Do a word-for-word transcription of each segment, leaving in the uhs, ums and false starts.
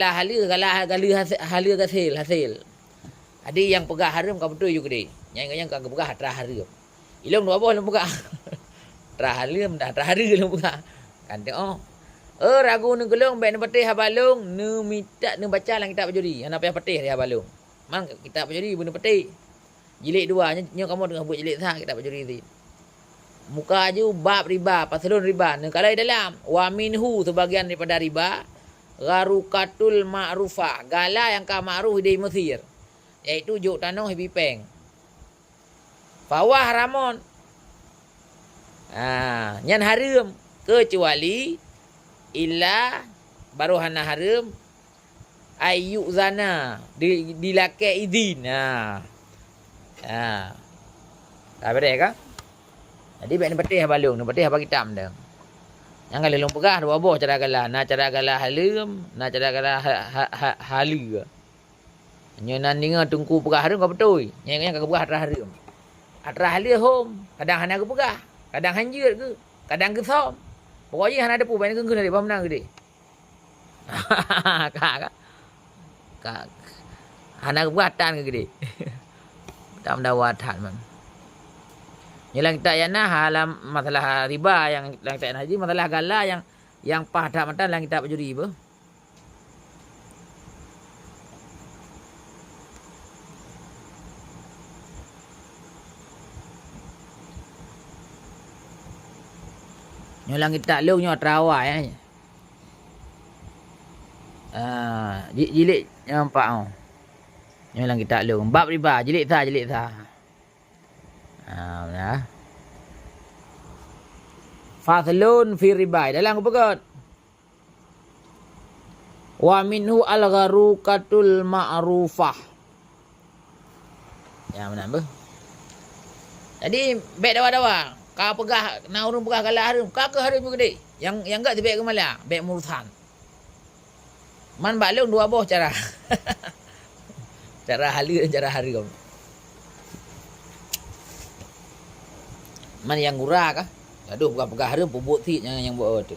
Lah haleue, lah haleue hase-, haleue gasel, hasel. Jadi nyang peugah hareuem ka beutôi ju keudeh. Nyang, nyang ka geupeugah atra hareuem. Ilôn dua boh lôn peugah. Atra hareuem, atra hareuem lôn peugah. Kan teuh, oh. Eh, ragu neugeulong, bèk neupatéh haba lôn, neumita, neubaca lam kitab Bajuri. Hana payah patéh haba lôn. Man kitab Bajuri beuneupatéh. Jilid dua, nyoe, nyoe kamoe teungoh buet jilid sa kitab Bajuri. Muka aju bab riba, paslon riba. Neukalon dalam, wa minhu, sebagian daripada riba, gharukatul ma'rufah, gala nyang ka ma'ruf di Mesir, yaitu jok tanoh ibi péng. Fahuwa haramun. Ha, nyan hareuem, keucuali illa, baru hana hareuem, ayyuzana, di, dilakèe idhin. Ha. Ha. Ka beureh ka? Jadi bèk neupatéh haba lôn, neupatéh haba kitab mantong. Nyang ka lheueh lôn peugah dua boh cara gala, na cara gala hareuem, na cara gala ha-, ha-, ha-, haleue. Nyoe nan deungoe teungku peugah hareuem ka beutôi. Nyan, nyan ka geupeugah atra hareuem. Atra haleue hom, kadang hana geupeugah, kadang hanjeuet geuh, kadang geusöm. Pokok jih hana teupeu, ban geunggeun dari bak meunan geudeh. Ka, ka. Ka. Hana geupeugah tan geudeh. Tam dawa that man. Nyoe lam kitab yana ha, lam masalah riba nyang lam kitab yana, jadi masalah gala nyang, nyang paih that mantong lam kitab Bajuri beuh. Nyoe lam kitab lôn nyoe atra awai, eh. Ah, ji-, jilid nyang empat, oh. Nyoe lam kitab lôn. Bab riba, jilid sa, jilid sa. Ah, nah. Faslun fi riba. Dalam kupeugöt. Wa minhu al-gharukatul ma'rufah. Ya, meunan beuh. Jadi, bèk dawa-dawa. Ka peugah, na ureueng peugah gala hareuem, ka keuh hareuem ju keudeh. Nyang, nyang gèt sibèk geumala, bèk meurusan. Man bak lôn dua boh cara. Cara haleue dan cara hareuem. Man nyang gura kah? Adoh, peugah-peugah hareuem, peubuet cit nyang, nyang buet tu.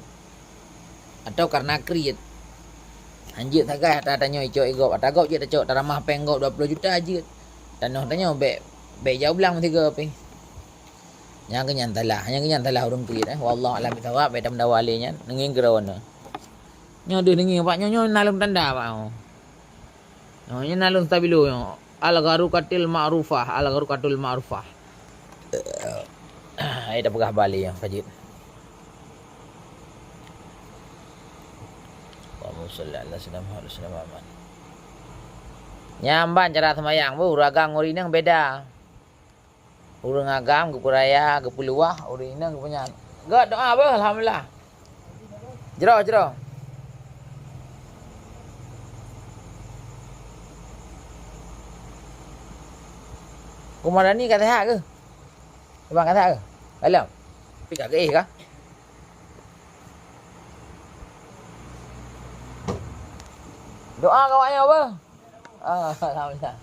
Atawa karena kriet. Hanjeuet sagai atra tanyoe icok lé gob. Atra gob jeuet tacok, taramah péng gob dua ploh juta jeuet. Tanoh tanyoe bèk, bèk jak u blang meusigoe pih. Nyang keu nyan salah, nyang keu nyan salah ureueng kriet, eh. Wallahu a'lam bishawab, bèk tameudawa lé nyan. Neungieng keudroe nyoe. Nyoe deuh neungieng, Pak, nyoe, nyoe na lôn tanda, Pak, oh. Nyoe, nyoe na lôn stabilo nyoe. Al-gharukatil ma'rufah, al-gharukatul ma'rufah. Hai, dah peugah balik nyang ka jeuet. Allahumma shalli ala sayyidina Muhammad wa sallam. Nyan ban cara seumayang, bu, ureueng agam ngon ureueng inong beda. Ureueng agam geupeuraya, geupeuluwah, ureueng inong geupeunyang. Gèt doa beuh, alhamdulillah. Jroh, jroh. Umar Dani ka sehat keuh? Abang ka sehat keuh? Ka lom? Tapi ka geuéh kah? Doa keu awak nyoe beuh. Ah, alhamdulillah.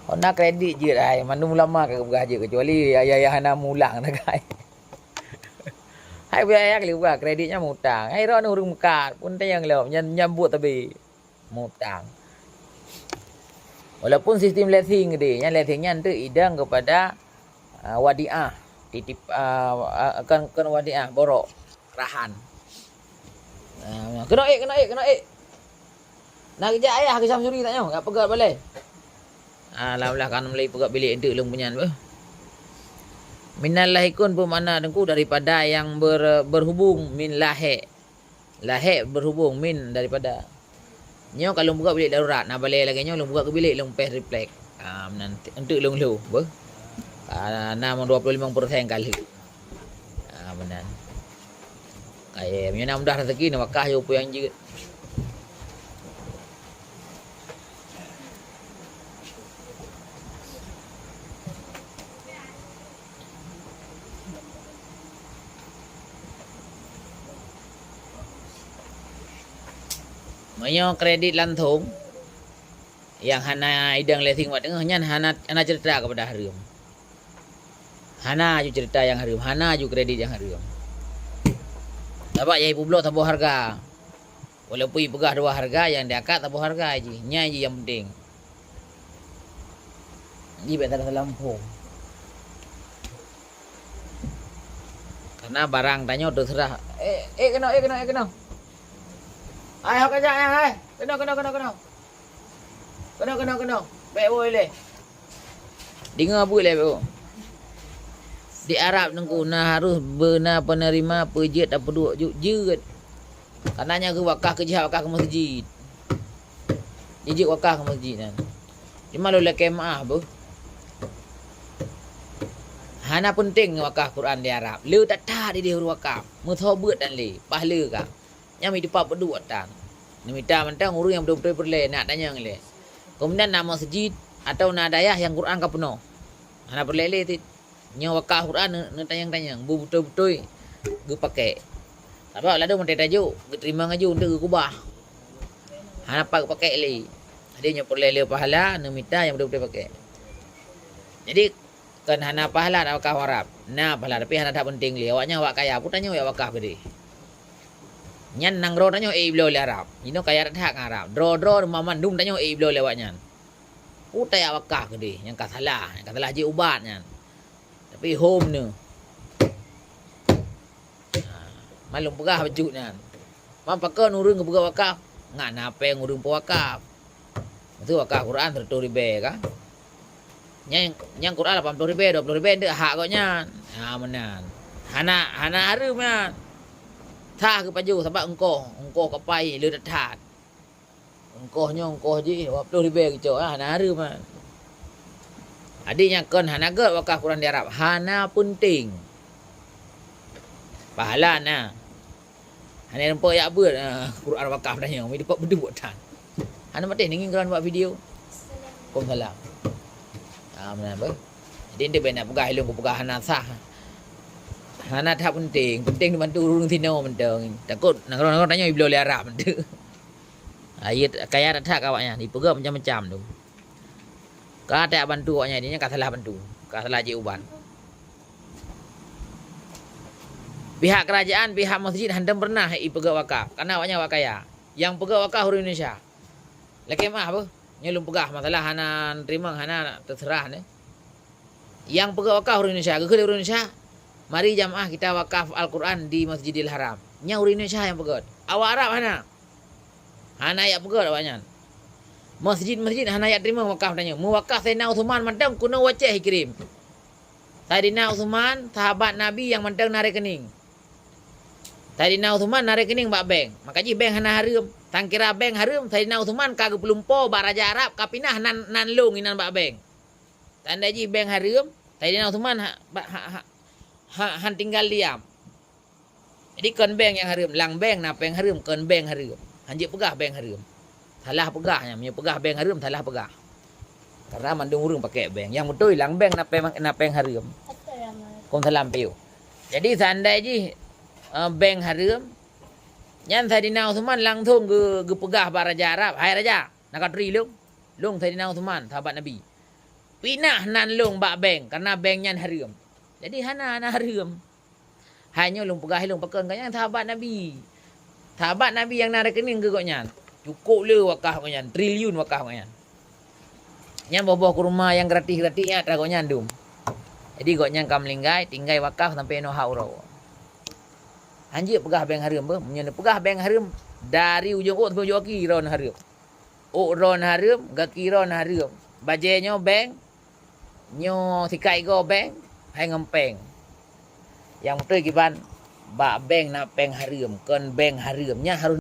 Hana kredit jeuet hai, mandum ulama ka geupeugah jeuet, kecuali yah, yah, yah hana mulang sagai. Hai, buya yah kali buka kredit nyan mutang. Hai, droeneuh ureueng meukat pun tanyong lom, nyan, nyan buet tabe. Mutang. Walaupun sistem leasing gede, nyan leasing nyan tu idang kepada, ah, wadiah, titip, ah, ah, kon, kon wadiah, borok, rahan. Ah, keunoe ék, keunoe ék, keunoe ék. Na geujak ayah keu Syamsuri tanyoe, jak peugöt balèe. Ah, alhamdulillah, kan mulai peugöt bilék enteuk lôn punyan beuh. Minal lahikun beumakna teungku daripada nyang ber-, berhubung min lahek. Lahek berhubung min daripada. Nyoe ka lôn peugöt bilék darurat, na balèe lagèe nyoe lôn peugöt keu bilék lôn péh refleks. Ah, meunan enteuk lôn lhô, beuh. Ah, na dua puluh lima persen ka lheueh. Ah, meunan. Kayém, nyoe na mudah rezeki, na bakah jih peue nyang jeuet. Meunyoe kredit langsong, Nyang hana idong lé sing bak teungoh nyan hana, hana ceurita keupada hareuem. Hana ju ceurita nyang hareuem, hana ju kredit nyang hareuem. Sabab nyang ipeubloe saboh hareuga. Walaupun ipeugah dua hareuga, nyang diangkat saboh hareuga jih. Nyan jih nyang penting. Jih bèk salah-salah muphom. Karena barang tanyoe teuseurah. Eh, eh keunoe, eh keunoe, eh keunoe. Hai, hok kajak nyan, hai. Keunoe, keunoe, keunoe, keunoe. Keunoe, keunoe, keunoe. Bèk woe lé. Deungoe beuet lé, bèk woe. Di Arab Teungku na harôh beuna peuneurima peue jeuet tapeuduek ju-, jeuet. Karena nyan keuh wakaf keu jihad, wakaf keu meuseujid. Jijeuet wakaf keu meuseujid nyan. Cuma lôn lakèe meu'ah beuh. Hana peunteng wakaf Quran di Arab. Le that-that idéh ureueng wakaf. Meusobeuet tan lé. Pahle ka. Nyan meuteupeu peuduek tan. Neumita mantong ureueng nyang beutôi-beutôi peureulèe, nak tanyong lé. Keumudian na meuseujid atawa na dayah nyang Quran ka peunoh. Hana peureulèe lé cit. Nyoe wakaf Quran neu-, neutanyong-tanyong, beu-, beutôi-beutôi geupakèk. Sabab ladôm watèe tajok, geuteurimong laju, eunteuk geukubah. Hana pat geupakèk lé. Jadi nyoe peureulèe lé pahala, neumita nyang beutôi-beutôi pakèk. Jadi, kon hana pahala na wakaf Arab. Na pahala, tapi hana that peunteng lé. Awaknyan awak kaya, peue tanyoe jak wakaf keudéh. Nyan nanggroe tanyoe ék ibloe lé Arab. Jinoe kaya that ngon Arab. Droe-droe banmandum tanyoe ék ibloe lé awaknyan. Peue tajak wakaf keudéh, nyang ka salah, nyang ka salah jih ubat nyan. Tapi hom neu. Ha, man lôn peugah bacut nyan. Man pakon ureueng geupeugah wakaf? Ngat na péng ureueng peuwakaf. Maksud wakaf Quran seratus ribèe ka. Nyang, nyang Quran lapan puluh ribèe, dua puluh ribèe ndeuk hak gobnyan. Ha, meunan. Hana, hana hareuem nyan. Sah geupajoh sabab ongkoh, ongkoh kapai le that-that. Ongkoh nyoe, ongkoh jih, dua puluh ribèe geucok, ah, hana hareuem nyan. Jadi nyang kon hana gèt wakaf Quran di Arab, hana peunteng. Pahala na. Hana rumpok jak beuet, ah, Quran wakaf tanyoe, meuteupeu peuduek tan. Hana maté ningin Quran bak video. Waalaikumsalam. Ah, meunan beuh. Jadi ndeuk bèk na peugah ilôn kupeugah hana sah. Hana that peunteng, peunteng dibantu ureueng sinoe mantong. Takot nanggroe-nanggroe tanyoe ibloe lé Arab mantong. Ayat kaya that-that awaknyan, ipeugah macam-macam tu. Ka tajak bantu awaknyan, nyan ka salah bantu, ka salah jih ubat. Pihak kerajaan, pihak masjid hantom pernah ipeugah wakaf, karena awaknyan awak kaya. Nyang peugah wakaf ureueng Indonesia. Lakèe meu'ah beuh, nyoe lôn peugah masalah hana teurimong, hana teuseurah nyoe. Nyang peugah wakaf ureueng Indonesia, geukheun lé ureueng Indonesia, "Mari jamaah kita wakaf Al-Quran di Masjidil Haram." Nyan ureueng Indonesia nyang peugah. Awak Arab hana. Hana jak peugah awaknyan. Masjid-masjid hana jak teurimong wakaf tanyoe. Meuwakaf Saidina Utsman mantong keunoe u Aceh ikirém. Saidina Utsman, sahabat Nabi nyang mantong na rekening. Saidina Utsman na rekening bak bank. Maka jih bank hana hareuem. Sangkira bank hareuem, Saidina Utsman ka geupeulumpo bak raja Arab, ka pinah nan, nan lôn inan bak bank. Tanda jih bank hareuem, Saidina Utsman ha, ba, ha, ha, ha, han tinggal diam. Jadi kon bank nyang hareuem, lam bank na péng hareuem, kon bank hareuem. Han jeuet peugah bank hareuem. Salah peugah nyan, meunyoe peugah bank hareuem, salah peugah. Karena mandum ureueng pakèk bank. Nyang beutôi lam bank na péng, na péng hareuem. Waalaikumsalam, piôh. Jadi seandai jih, eh, bank hareuem, nyan Saidina Utsman langsung geu-, geupeugah bak raja Arab, "Hai raja, na katuri lôn, lôn Saidina Utsman, sahabat Nabi. Pinah nan lôn bak bank, karena bank nyan hareuem." Jadi hana, hana hareuem. Hai nyoe lôn peugah lôn pakon gobnyan sahabat Nabi. Sahabat Nabi nyang na rekening keu gobnyan. Cukôp le wakaf gobnyan, triliun wakaf gobnyan. Nyan boh-boh kurma nyang gratis-gratis nyan atra gobnyan dum. Jadi gobnyan ka meuninggai, tinggai wakaf sampoe inoe hak uroe. Han jeuet peugah bank hareuem beuh. Meunyoe neupeugah bank hareuem, dari ujong ôk sampoe ujong gaki droeneuh hareuem. Ôk droeneuh hareuem, gaki droeneuh hareuem. Bajèe nyoe bank, nyoe sikat igoe bank, hai ngon péng. Nyang beutôi kiban, bak bank na péng hareuem, kon bank hareuem. Nyan harôh